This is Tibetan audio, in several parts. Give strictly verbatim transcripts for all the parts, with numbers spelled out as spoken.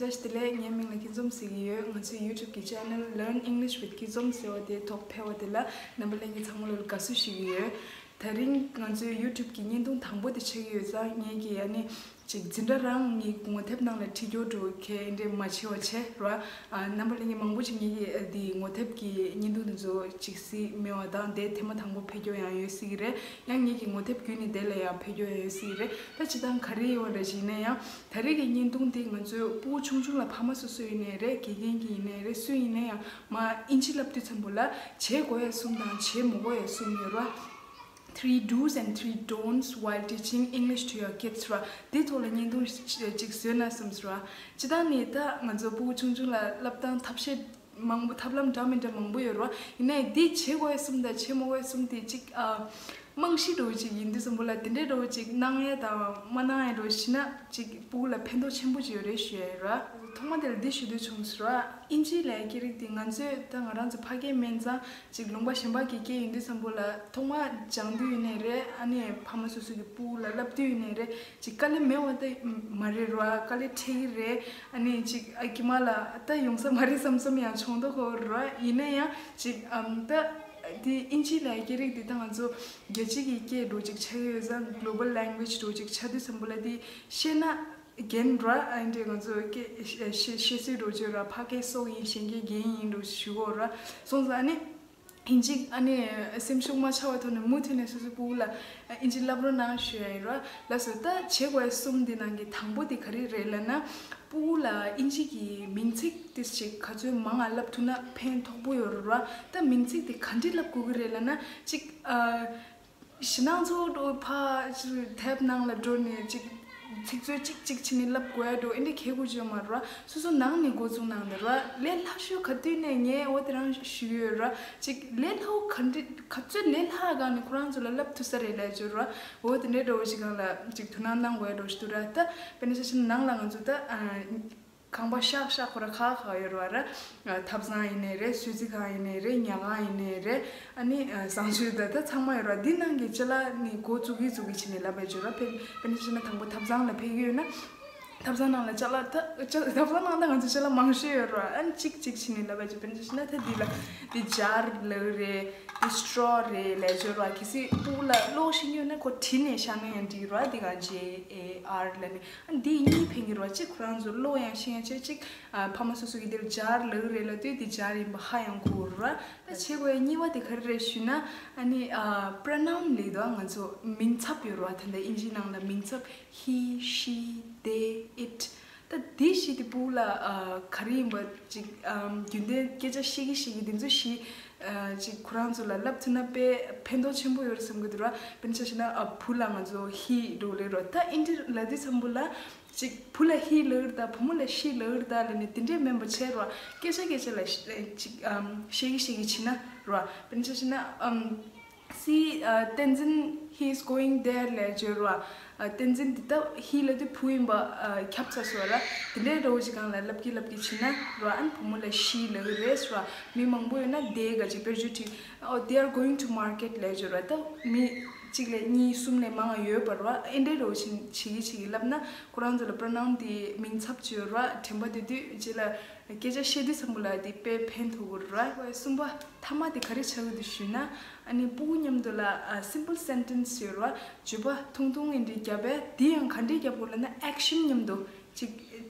བཀྲ་ཤིས་བདེ་ལེགས། ངའི་མིང་ལ་སྐྱིད་འཛོམས་ཟེར་གྱི་ཡོད། ང་ཚོའི་YouTube་གི་channel Learn English with Kidzoms་ཟེར་བ་དེ་ཐོག་ཕེབས་པ་དེ་ལ་རྣམ་པ་ལྷན་རྒྱས་ཚང་མ་ལ་དགའ་བསུ་ཞུ་གི་ཡོད། དེ་རིང་ང་ཚོའི་YouTube་གི་བརྙན་ཐུང་དང་པོ་དེ་ཆགས་ཀྱི་ཡོད་ཙང་། ངས་ཀྱི་ཨ་ནི་ཅིག་འཛིན་གྲྭ་རང་ངའི་ངོ་དེབ་ནང་ལ་ཁྲིད་རྒྱུ་འགྲོ་གལ་འདྲེ་མ་བྱེད་པ་བྱས་ར། ཨ་རྣམ་པ་ལྷན་རྒྱས་མང་པོ་ཅིག་ངའི་གི་ཨ་འདི་ངོ་དེབ་ཀྱི་བརྙན་ཐུང་དེ་ཚོ་ཅིག་གཟིགས་མེད་པ་དང་། དེ་ཐེངས་མ་དང་པོ་ཕེབས་རྒྱུ་ཡང་ཡོད་སྲིད་ཀྱི་རེད། ཡང་ངའི་གི་ངོ་དེབ་བརྒྱུད་ནས་དེ་ལ་ཡང་ཕེབས་རྒྱུ་ཡང་ཡོད་སྲིད་ཀྱི་རེད། ད་སྤྱིར་བཏང་ག་རེ་ཡོད་རེད་ཅེ་ན། ཡང་ད་རེས་ཀྱི་བརྙན་ཐུང་དེ་ང་ཚོའི་ཕྲུ་གུ་ཆུང་ཆུང་ལ་ཕ་མ་སོ་སོ་ཡིན་ནའི་རེད། དགེ་རྒན་གྱི་ཡིན་ནའི་རེད། སུ་ཡིན་ནའི་ཡང་མ་ཨིན་ཇི་བསླབ་དུས་ཙམ་པོ་ལ་བྱེད་དགོས་ཡ་གསུམ་དང་བྱེད་མི་དགོས་ཡ་གསུམ་ཡོད་ར། Three do's and three don'ts while teaching English to your kids ར། དེ་ཐོག་ལ་བརྙན་ཐུང་ཞིག་བཟོས་ན་བསམ་སོང་ར། སྤྱིར་བཏང་ནས་ད་ང་ཚོ་ཕྲུ་གུ་ཆུང་ཆུང་ལ་བསླབ་སྟངས་ཐབས་ཤེས་མང་པོ་ཐབས་ལམ་འདྲ་མི་འདྲ་མང་པོ་ཡོད་ར། ཡིན་ནའི་འདི་བྱེད་དགོས་ཡ་གསུམ་དང་བྱེད་མི་དགོས་ཡ་གསུམ་དེ་ཅིག་ཨ། རྨང་གཞི་འདྲ་བོ་ཅིག་ཡིན་དུས་ཙམ་པོ་ལ་དེ་འདྲའི་འདྲ་བོ་ཅིག་གནང་ཡ་དང་མ་གནང་ཡ་འདྲ་བོ་ཞིག་ན་ཅིག་ཕྲུ་གུ་ལ་ཕན་ཐོགས་ཆེན་པོ་ཅིག་ཡོད་རེད་ཞུ་ཡ་ཡོད་ར། ཐོག་མ་དེ་ལ་འདི་ཞུ་འདོད་བྱུང་སོང་ར། ཨིན་ཇིའི་ལབ་ཡ་སྐད་རིགས་དེ་ང་ཚོས་ད་ང་རང་ཚོ་ཕ་སྐད་མིན་ཙང་ཅིག་ལུང་པ་གཞན་པ་གི་སྐད་ཡིན་དུས་ཙམ་པོ་ལ་ཐོག་མ་སྦྱང་དུས་ཡིན་ནའི་རེད། ཨ་ནི་ཕ་མ་སོ་སོ་གི་ཕྲུ་གུ་ལ་བསླབ་དུས་ཡིན་ནའི་རེད། ཅིག་དཀའ་ལས་མེད་པ་ད་མ་རེད་ར། དཀའ་ལས་འཕྲད་ཀྱི་རེད། ཨ་ནི་ཅིག་ཨ་ཀྱེ་མ་ལ་ད་ཡོང་ས་མ་རེད་བསམ་བསམ་ཡང་བྱུང་མདོག་ཁ་པོ་ར། ཡིན་ན་ཡང་ཅིག་ཨམ་ད་དེ་ཨིན་ཇི་ལབ་ཡ་སྐད་རིགས་དེ་ད་ང་ཚོ་རྒྱལ་སྤྱི་གི་སྐད་འདྲ་བོ་ཅིག་ཆགས་ཀྱི་ཡོད་ཙང་། global language འདྲ་བོ་ཅིག་ཆགས་དུས་ཙམ་པོ་ལ་དེ་ཤེས་ན་རྒྱན་ར། ཨ་འདྲས་ང་ཚོ་སྐད་ཤེས་ཤེས་ཤེས་ཚུལ་འདྲ་བོ་ཅིག་ར། ཕ་སྐད་སོགས་ཡིན། གཞན་སྐད་རྒྱན་ཡིན་འདྲ་བོ་ཞུ་གོ་ར། སོང་ཙང་ཨ་ནི་ཨིན་ཇི་ཨ་ནི་སེམས་ཤུགས་མ་ཆག་པའི་ཐོག་ནས་མུ་མཐུད་ནས་སོ་སོའི་ཕྲུ་གུ་ལ་ཨིན་ཇི་བསླབ་རོགས་གནང་ཞུ་ཡ་ཡིན་ར། ལགས་སོ། ད་བྱེད་དགོས་ཡ་གསུམ་འདི་ནང་གི་དང་པོ་དེ་ག་རེ་རེད་ལབ་ན། ཕྲུ་གུ་ལ་ཨིན་ཇི་གི་མིང་ཚིག་དེ་ཅིག་ག་ཚོད་མང་ང་བསླབ་ཐུབ་ན་ཕན་ཐོགས་པོ་ཡོད་རེད་ར། ད་མིང་ཚིག་དེ་ག་འདྲས་བསླབ་དགོས་ཀྱི་རེད་ལབ་ན། ཅིག་ཨ། ཞེད་སྣང་ཚོ་འདྲ་ཕར་དེབ་ནང་ལ་འགྲོ་ནས་ཅིག་ཚིག་མཛོད་ཅིག་ཅིག་བྱས་ནས་བསླབ་དགོས་ཡ་འདྲ་ཨེ་འདྲས་གལ་དགོས་ཀྱི་ཡོད་མ་རེད་ར། སོ་སོ་ནང་ནས་འགོ་བཙུགས་གནང་འདི་ར། ལས་སླ་ཤོས་ག་དུས་ནས་ངས་འོ་དེ་རང་ཞུས་ཡོད་ར། ཅིག་ལས་སླ་བོ་ག་འདྲ་ག་ཚོད་ལས་སླ་སྒང་ནས་ཁོ་རང་ཚོ་ལ་བསླབ་ཐུབ་ས་རེད་ལབ་ཡ་ཅིག་ཡོད་ར། འོ་དེ་འདྲའི་འདྲ་བོ་ཞིག་སྒང་ལ་ཅིག་དོ་སྣང་གནང་དགོས་ཡ་འདྲ་ཞིག་འདུག་ར། ད་དཔེར་ན་ཆ་བཞག་ན་ནང་ལ་ང་ཚོ་ད་ཨ་ཁང་པ་ཤག་ཤག་ཁོ་ར་ཁག་ཁག་ཡོད་ར་བ་ར། ཐབ་ཚང་ཡིན་ནའི་རེད། གསོལ་ཚིགས་ཁང་ཡིན་ནའི་རེད། ཉལ་ཁང་ཡིན་ནའི་རེད། ཨ་ནི་བཟང་སྤྱོད་ད་ད་ཚང་མ་ཡོད་ར། འདི་ནང་གི་ཅ་ལག་ནི་འགོ་བཙུགས་ཀྱི་བཙུགས་ཀྱི་བྱས་ནས་ལབ་པ་ཅིག་ཡོད་ར། དཔེར་དཔེར་ན་ཆ་བཞག་ན་དང་པོ་ཐབ་ཚང་ལ་ཕེབས་ཀྱི་ཡོད་ན། ཐབ་ཚང་ནང་ལ་ཅ་ལག་ད་ཅ་ཐབ་ཚང་ནང་ད་ང་ཚོ་ཅ་ལག་མང་ཤོས་ཡོད་ར། ཨ་ནི་གཅིག་གཅིག་བྱས་ནས་ལབ་པ་ཅིག་དཔེར་ན་ཆ་བཞག་ན་ད་འདི་ལ་འདི་ཇར་ལབ་རེད། འདི་སི་ཊྲོ་རེད་ལབ་ཅིག་ཡོད་ར། གལ་སྲིད་ཕྲུ་གུ་ལ་ཀློག་ཤེས་ཀྱི་ཡོད་ན་ཁོ་བྲིས་ནས་བཞག་ན་ཡང་འགྲིག་ར། འདི་ག་ཇེ་ཨེ་ཨར་ལབ་ནས། ཨ་འདི་གཉིས་ཕན་གྱི་རེད་བ། གཅིག་ཁོ་རང་ཚོ་ཀློག་ཡང་ཤེས་ཡང་བྱེད། གཅིག་ཨ་ཕ་མ་སོ་སོ་གིས་འདིར་ཇར་ལབ་ཀྱི་རེད་ལབ་དུས་འདི་ཇར་ཡིན་པ་ཧ་ཡང་གོ་ར། ད་བྱེད་དགོས་ཡ་གཉིས་པ་དེ་ག་རེ་རེད་ཞུས་ན། ཨ་ནི་ཨ་པྲོ་ནའུན་ལབ་དུས་ང་ཚོ་མིང་ཚབ་ཡོད་རེད་བ། ད་ལྟ་ཨིན་ཇིའི་ནང་ལ་མིང་ཚབ་he, she, they, it། ད་འདི་བཞི་དེ་ཕྲུ་གུ་ལ་ཨ་ག་རེ་ཡིན་པ་ཅིག་ཨ་རྒྱུན་ལྡན་སྐད་ཆ་བཤད་ཀྱི་བཤད་ཀྱི་འདི་ཚོ་བཞི། ཨ་ཅིག་ཁོ་རང་ཚོ་ལ་བསླབ་ཐུབ་ན་དཔེ་ཕན་ཐོགས་ཆེན་པོ་ཡོད་རེད་བསམ་གྱི་འདུག་ར། དཔེར་ན་ཆ་བཞག་ན་ཨ་བུ་ལ་ང་ཚོ་he འདྲ་བོ་ལབ་ར། ད་ཨིན་དེ་ལབ་དུས་ཙམ་པོ་ལ་ཅིག་བུ་ལ་he ལབ་ར་ད་བུ་མོ་ལ་she ལབ་ར་ད་ལབ་ནས་དེ་འདྲས་མིན་པ་བྱས་ར། སྐད་ཆ་སྐད་ཆ་ལ་ཅིག་ཨམ་བཤད་ཀྱི་བཤད་ཀྱི་བྱས་ན་ར། དཔེར་ན་ཆ་བཞག་ན་ཨམ་see, uh, Tenzin, he is going there ལབ་ཡ་ཅིག་ཡོད་ར། ཨ་བསྟན་འཛིན་འདི་ད་he ལབ་དུས་བུ་ཡིན་པ་ཨ་ཁྱབ་ཚར་སོང་ར། དེ་འདྲའི་འདྲ་བོ་ཞིག་སྒང་ལ་ལབ་ཀྱི་ལབ་ཀྱི་བྱས་ན་ར། ཨ་ནི་བུ་མོ་ལ་she ལབ་ཀྱི་རེད་ར། མི་མང་པོ་ཡོད་ན་they ག་ཅིག་དཔེར་བརྗོད་བྲིས། Oh, they are going to market ལབ་ཡ་ཅིག་ཡོད་ར། ད་མི་གཅིག་ལས་གཉིས་གསུམ་ལས་མང་བ་ཡོད་པ་ར། ཨེ་འདྲའི་འདྲ་བོ་ཞིག་བྱེད་ཀྱི་བྱེད་ཀྱི་ལབ་ན་ཁོ་རང་ཚོ་ལ་པྲོ་ནའུན་དེ་མིང་ཚབ་ཅིག་ཡོད་ར། དྲན་པ་དེ་དུས་རྗེས་ལ་སྐད་ཆ་བཤད་དུས་ཙམ་པོ་ལ་དེ་དཔེ་ཕན་ཐོགས་ཀྱི་ར། གསུམ་པ་མཐའ་མ་དེ་ག་རེ་ཆགས་ཀྱི་འདུག་ཞུས་ན། ཨ་ནི་ཕྲུ་གུ་མཉམ་དུ་ལ་ཨ་simple sentence ཡོད་ར། བརྗོད་པ་ཐུང་ཐུང་ཨེ་འདྲ་རྒྱབ་པས། དེ་ཡང་ག་འདྲས་རྒྱབ་དགོས་ལབ་ན་action མཉམ་དུ་ཅིག་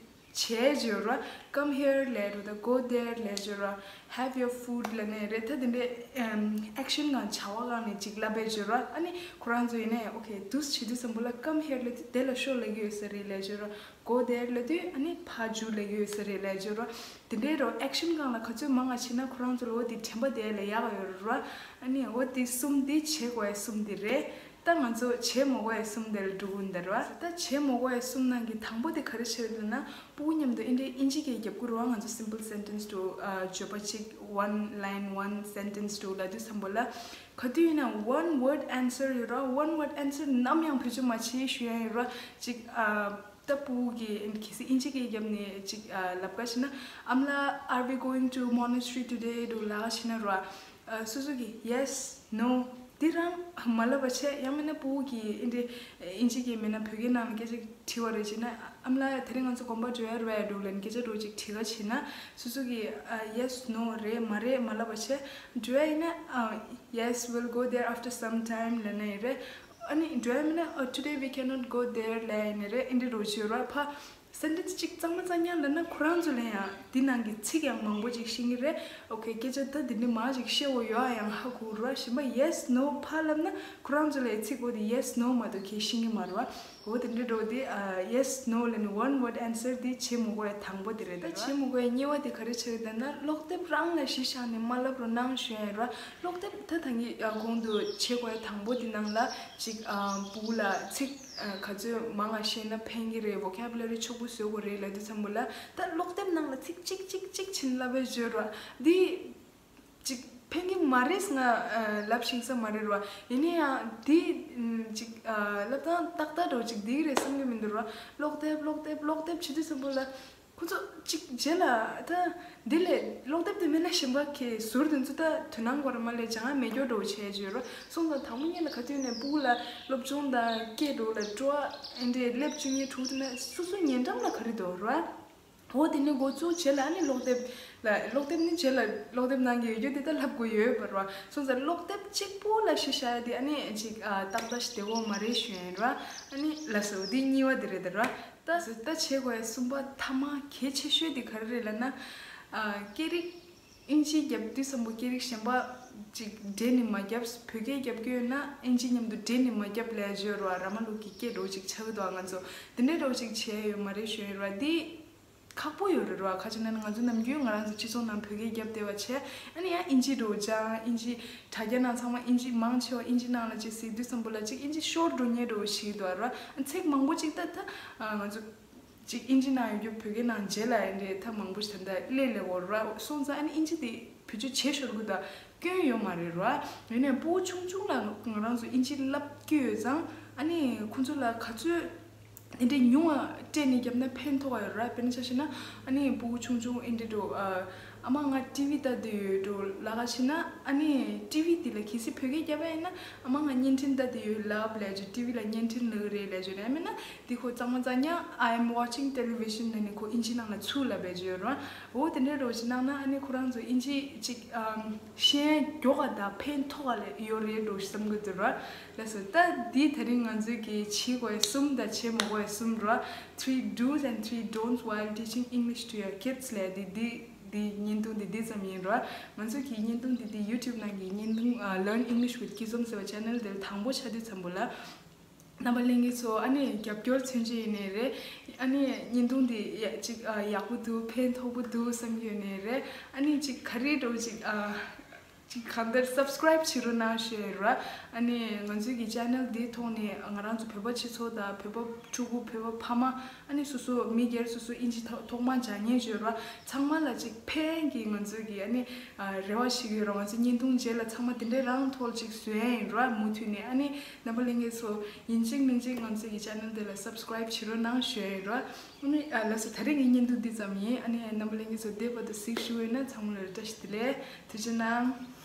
བྱས་བརྗོད་ར། Come here ལབ་ར། ད་go there ལབ་བརྗོད་ར། Have your food ལབ་ནས་རེད། ད་དེ་འདྲས་ཨམ་action སྒང་བྱ་བ་སྒང་ནས་ཅིག་ལབ་པའི་བརྗོད་ར། ཨ་ནི་ཁོ་རང་ཚོ་ཡིན་ནའི་okay འདུག་སེ་བྱེད་དུས་ཙམ་པོ་ལ་come here ལབ་དུས་དེ་ལ་ཤོག་ལབ་ཀྱི་ཡོད་ས་རེད་ལབ་བརྗོད་ར། Go there ལབ་དུས་ཨ་ནི་ཕར་རྒྱུགས་ལབ་ཀྱི་ཡོད་ས་རེད་ལབ་བརྗོད་ར། དེ་འདྲའི་རོ་action སྒང་ལ་ག་ཚོད་མང་ང་བྱེད་ན་ཁོ་རང་ཚོ་ལ་འོ་དེ་དྲན་པ་དེ་ལ་ཡག་ཡོད་ར། ཨ་ནི་འོ་དེ་གསུམ་དེ་བྱེད་དགོས་ཡ་གསུམ་དེ་རེད། ད་ང་ཚོ་བྱེད་མ་དགོས་ཡ་གསུམ་དེ་ལ་འགྲོ་གི་འདུག་ར། ད་བྱེད་མ་དགོས་ཡ་གསུམ་ནང་གི་དང་པོ་དེ་ག་རེ་བྱེད་འདུག་ན། ཕྲུ་གུ་མཉམ་དུ་ཨིན་འདྲའི་ཨིན་ཇི་སྐད་རྒྱབ་ཀྱི་རོ། ང་ཚོ་simple sentence དུ་ཨ་བརྗོད་པ་གཅིག one line one sentence དུ་ལབ་དུས་ཙམ་པོ་ལ་ག་དུས་ཡིན་ན་one word answer ཡོད་ར། One word answer ནམ་ཡང་བེད་སྤྱོད་མ་བྱེད་ཞུ་ཡ་ཡོད་ར། གཅིག་ཨ། ད་ཕྲུ་གུ་གིས་གལ་སྲིད་ཨིན་ཇི་སྐད་རྒྱབ་ནས་ཅིག་ཨ་ལབ་ཀ་བྱས་ན། ཨམ་ལགས། Are we going to monastery today? འདྲ་ལབ་ཀ་བྱས་ན་ར། ཨ་སོ་སོ་གིས་yes, no, འདི་རང་མ་ལབ་པ་བྱས། ཡང་མིན་ན་སྤུ་གུ་གིས་ཨིན་འདྲེ་ཨིན་ཇི་གི་མིན་ན་བོད་སྐད་ནང་ལ་སྐད་ཆ་དྲི་བ་རེད་བྱས་ན། ཨ་མ་ལགས་དེ་རིང་ང་ཚོ་དགོན་པ་འགྲོ་ཡ་རེད་འདུག་ལབ་ནས་སྐད་ཆ་འདྲ་བོ་ཅིག་དྲི་ག་བྱས་ན། སོ་སོ་གིས་ཨ་yes no རེད་མ་རེད་མ་ལབ་པ་བྱས། འགྲོ་ཡ་ཡིན་ན་ཨ་yes, we'll go there after some time ལབ་ན་ཡིན་རེད། ཨ་ནི་འགྲོ་ཡ་མིན་ན་ཨ་today we cannot go there ལབ་ཡིན་ནི་རེད། ཨིན་འདྲེ་འདྲ་བོ་བྱས་ར་ཕ། སེན་ཊེན་སི་གཅིག་གཙང་མ་གཙང་རྐྱང་ལབ་ན་ཁོ་རང་ཚོ་ལ་ཡང་འདི་ནང་གི་ཚིག་ཡང་མང་པོ་ཅིག་ཤེས་ཀྱི་རེད། ཨོ་ཁེ། སྐད་ཆ་ད་འདི་འདྲ་མང་ཅིག་བཤད་དགོས་ཡོད་ཨ་ཡང་ཧ་གོ་ར། གཞན་པ་yes no ཕར་ལབ་ན་ཁོ་རང་ཚོ་ལ་ཡང་ཚིག་པོ་དེ་yes no མ་གཏོགས་ཁེ་ཤེས་ཀྱི་མ་རེད་བ། འོ་དེ་འདྲ་འདྲ་བོ་དེ་ཨ་yes no ལབ་ནི་one word answer དེ་བྱེད་མི་དགོས་ཡ་དང་པོ་དེ་རེད། ད་བྱེད་མི་དགོས་ཡ་གཉིས་པ་དེ་ག་རེ་བྱེད་ཀྱི་འདུག་ན། ཀློག་དེབ་རང་ལ་གཞི་བཞག་ནས་མ་ལབ་རོགས་གནང་ཞུ་ཡ་ཡིན་ར། ཀློག་དེབ་ད་ད་གིན་ཨ་གོང་དུ་བྱེད་དགོས་ཡ་དང་པོ་དེ་ནང་ལ་ཅིག་ཨ་སྤུ་གུ་ལ་ཚིག་ཨ་ག་ཚོད་མང་ང་ཤེས་ན་ཕན་གྱི་རེད། ཝོ་ཁེ་བུ་ལ་རི་ཕྱུག་པོ་བཟོ་དགོས་རེད་ལབ་དུས་ཙམ་པོ་ལ། ད་ཀློག་དེབ་ནང་ལ་ཚིག་གཅིག་གཅིག་གཅིག་བྱིན་ལབ་པའི་བརྗོད་ར་འདི་ཅིག་ཕན་གྱི་མ་རེད་ང་ཨ་ལབ་ཤེས་ས་མ་རེད་ར། ཡིན་ན་ཡང་འདི་ཨམ་ཅིག་ཨ་ལབ་སྟངས་ཏག་ཏག་འདྲ་བོ་ཅིག་འདི་གི་རེད་བསམ་གྱི་མི་འདུག་ར། ཀློག་དེབ་ཀློག་དེབ་ཀློག་དེབ་བྱེད་དུས་ཙམ་པོ་ལ། ཁོ་ཚོ་གཅིག་རྗེས་ལ་ད་འདི་ལས་ཀློག་དེབ་དེ་མེད་ན་གཞན་པ་ཁེ་ཟུར་དེ་ཚོ་ད་དོ་སྣང་གོ་ར་མ་ལས་སྦྱང་ཡ་མེད་སྐྱོ་འགྲོ་བྱས་བརྗོད་རོ། སོང་ཙང་དང་པོ་ཉིད་ལ་ག་དུས་ནས་སྤུ་གུ་ལ་སློབ་སྦྱོང་དང་སྐད་འགྲོ་ལ་སྤྲོ་བ་ཨེ་འདྲས་སླེབས་བཅུ་གཉིས་དྲུག་དེ་ན་སོ་སོའི་ཉེ་འགྲམ་ལ་ག་རེ་འདུག་ར། འོ་དེ་ནས་འགོ་བཙུགས་བྱས་ལ་ཨ་ནི་ཀློག་དེབ་ལ་ཀློག་དེབ་ནི་རྗེས་ལ་ཀློག་དེབ་ནང་གི་ཡོད་རྒྱུ་དེ་ད་ལྷབ་དགོས་ཡོད་པ་ར། སོང་ཙང་ཀློག་དེབ་གཅིག་པོ་ལ་གཞི་བཞག་ཡ་དེ་ཨ་ནི་ཅིག་ཨ་ཏག་ཏག་ཞིག་བདེ་བོ་མ་རེད་ཞུ་ཡ་ཡིན་ར། ཨ་ནི་ལགས་སོ་འདི་གཉིས་པ་དེ་རེད་ད་ར། ད་ད་བྱེད་དགོས་ཡ་གསུམ་པ་མཐའ་མ་གལ་ཆེ་ཤོས་དེ་ག་རེ་རེད་ལབ་ན། ཨ་སྐད་རིགས་ཨིན་ཇི་རྒྱབ་དུས་ཙམ་པོ་སྐད་རིགས་གཞན་པ་ཅིག་འདྲེས་ནས་མ་རྒྱབ། བོད་སྐད་རྒྱབ་ཀྱི་ཡོད་ན་ཨིན་ཇི་མཉམ་དུ་འདྲེས་ནས་མ་རྒྱབ་ལབ་བརྗོད་རོགས། ར་མ་ལུག་གི་སྐད་འདྲ་བོ་ཅིག་ཆགས་ཀྱི་འདུག་ང་ཚོ་དེ་འདྲའི་འདྲ་བོ་ཅིག་བྱས་ཡོད་མ་རེད་ཞུ་ཡོད་ར། འདི་ཁག་པོ་ཡོད་རེད་ར། ག་ཅི་ན་ང་ཚོ་ནམ་རྒྱུན་ང་རང་ཚོ་སྤྱི་ཚོགས་ནང་བོད་སྐད་རྒྱབ་བསྡད་པ་བྱས། ཨ་ནི་ཡང་ཨིན་ཇི་འདྲ་བོ་སྦྱང་། ཨིན་ཇི་དྲ་རྒྱ་ནང་ཚང་མ་ཨིན་ཇི་མང་ཆེ་བ་ཨིན་ཇི་ནང་ལ་ཅིག་གཟིགས་དུས་ཙམ་པོ་ལ་ཅིག་ཨིན་ཇི་ཤོར་འགྲོ་ཉེན་འདྲ་བོ་ཞིག་འདུག་ར། ཚིག་མང་པོ་ཅིག་ད་ད་ང་ཚོ་ཅིག་ཨིན་ཇི་ནང་ཡོད་རྒྱུ་བོད་སྐད་ནང་རྗེས་ལ་ཡིན་རེད། ད་མང་པོ་ཞིག་ད་ལྟ་སླེབས་སླེབས་འོ་ར། སོང་ཙང་ཨ་ནི་ཨིན་ཇི་དེ་བེད་སྤྱོད་བྱེད་ཤོར་དགོས་ད་སྐྱོན་ཡོད་མ་རེད་ར། ཡིན་ནའི་སྤུ་གུ་ཆུང་ཆུང་ལ་ང་རང་ཚོ་ཨིན་ཇི་བསླབ་ཀྱི་ཡོད་ཙང་ཨ་ནི་ཁོང་ཚོ་ལ་ག་ཚོད་དེ་འདྲའི་ཉུང་བ་སྤྲད་ནས་བརྒྱབ་ན་ཕན་ཐོགས་ཡོད་ར། དཔེར་ན་ཆ་བཞག་ན་ཨ་ནི་སྤུ་གུ་ཆུང་ཆུང་ཨིན་འདྲ་འགྲོ་ཨ་མ་ང་ཊི་ཝི་ལྟ་དུས་འགྲོ་ལ་ག་ཕྱིན་ན་ཨ་ནི་ཊི་ཝི་དེ་ལ་གལ་སྲིད་བོད་སྐད་བརྒྱབ་པ་ཡིན་ན་ཨ་མ་ང་བརྙན་འཕྲིན་ལྟ་དུས་ཡོད་ལབ་ལས་བརྗོད། ཊི་ཝི་ལ་བརྙན་འཕྲིན་ལབ་ཀྱི་རེད་ལས་བརྗོད་རེད། མིན་ན་དེ་ཁོ་གཙང་མ་གཙང་རྐྱང་I am watching television ལབ་ནས་ཁོ་ཨིན་ཇི་ནང་ལ་ཚུར་ལབ་པའི་བརྗོད་རོ། འོ་དེ་འདྲའི་རོ་ཞིག་གནང་ན་ཨ་ནི་ཁོ་རང་ཚོ་ཨིན་ཇི་ཅིག་ཨམ་ཤེས་མགྱོགས་ག་དང་ཕན་ཐོགས་ག་ལས་ཡོད་རེད་འགྲོ་བསམ་གི་འདུག་ར། ལགས་སོ། ད་འདི་དེ་རིང་ང་ཚོས་ཀྱི་བྱེད་དགོས་གསུམ་དང་བྱེད་མི་དགོས་གསུམ་ར། Three do's and three don'ts while teaching English to your kids ལས་འདི་འདི་འདི་བརྙན་ཐུང་འདི་འདི་ཙམ་ཡིན་ར། ང་ཚོས་ཀྱི་བརྙན་ཐུང་འདི་འདི་YouTube ནང་གི་བརྙན་ཐུང་ཨ་Learn English with Kids ཟེར་བ་channel འདིར་དང་པོ་ཆགས་དུས་ཙམ་པོ་ལ། རྣམ་པ་ལྷན་རྒྱས་ཚོ་ཨ་ནི་རྒྱབ་སྐྱོར་མཚོན་བྱེད་ཡིན་ནའི་རེད། ཨ་ནི་བརྙན་ཐུང་འདི་ཡ་ཅིག་ཨ་ཡག་པོ་འདུག་ཕན་ཐོགས་པོ་འདུག་བསམ་གྱི་ཡོད་ནའི་རེད། ཨ་ནི་ཅིག་ག་རེ་འགྲོ་ཅིག་ཨ་ཅིག་གང་ལྟར་subscribe བྱེད་རོགས་གནང་ཞུ་ཡ་ཡིན་ར། ཨ་ནི་ང་ཚོའི་གི་channel འདིའི་ཐོག་ནས་ང་རང་ཚོ་བོད་པ་སྤྱི་ཚོགས་དང་བོད་པ་ཕྲུ་གུ་བོད་པ་ཕ་མ་ཨ་ནི་སོ་སོ་མི་སྒེར་སོ་སོ་ཨིན་ཇི་ཐོག་ཐོག་མ་སྦྱང་མཁན་ཡོད་ར། ཚང་མ་ལ་ཅིག་ཕན་གྱི་ང་ཚོའི་གི་ཨ་ནི་ཨ་རེ་བ་ཞིག་ཡོད་ར། ང་ཚོ་བརྙན་ཐུང་རྗེས་ལ་ཚང་མ་དེ་འདྲའི་རང་ཐོག་ཅིག་བཟོ་ཡ་ཡིན་ར། མུ་མཐུད་ནས་ཨ་ནི་རྣམ་པ་ལྷན་རྒྱས་ཚོ་ཡིན་གཅིག་མིན་གཅིག་ང་ཚོའི་གི་channel འདི་ལ་subscribe བྱེད་རོགས་གནང་ཞུ་ཡ་ཡིན་ར། ཨ་ནི་ཨ་ལགས་སོ། ད་རེས་ཀྱི་བརྙན་ཐུང་འདི་ཙམ་ཡིན། ཨ་ནི་རྣམ་པ་ལྷན་རྒྱས་ཚོ་འདི་བར་དུ་གཟིགས་ཞུ་འོས་ན་ཚང་མ་ལ་བཀྲ་ཤིས་བདེ་ལེགས། ཐུགས་རྗེ་གནང་།